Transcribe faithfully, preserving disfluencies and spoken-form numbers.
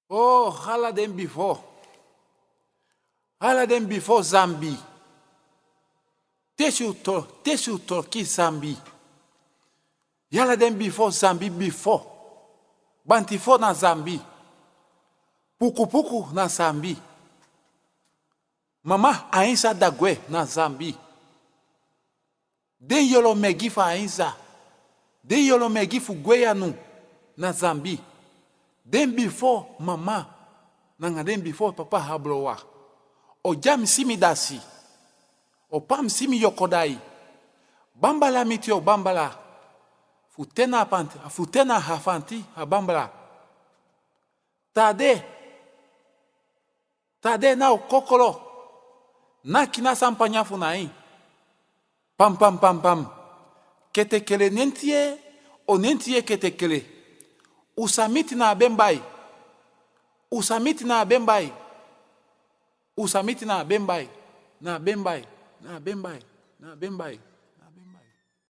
O, ala den bifo. Ala den bifo Zambi. Tesi u to-, tesi u toki Zambi. Ala den bifo Zambi bifo. Banti fo na Zambi. Puku puku na Zambi. Mama Ainsa dagwe na Zambi. Den yolo megi fu Ainsa. Den yolo megi fu Guyane na Zambi. Den bifo mama, nanga den bifo papa Hablowa. O dya mi si mi dasi. O pa mi si mi yokodai. Bambala miti o bambala. Fu te na a panti, fu te na a fanti a bambala. Tade. Tade na o kokolo. Na kina san panya fu na en. Pam, pam, pam, pam. Ketekele nenti e, o nenti e ketekele. U sa miti na a bembai. U sa miti na a bembai. U sa miti na a bembai. Na a bembai. Na a bembai. Na a bembai.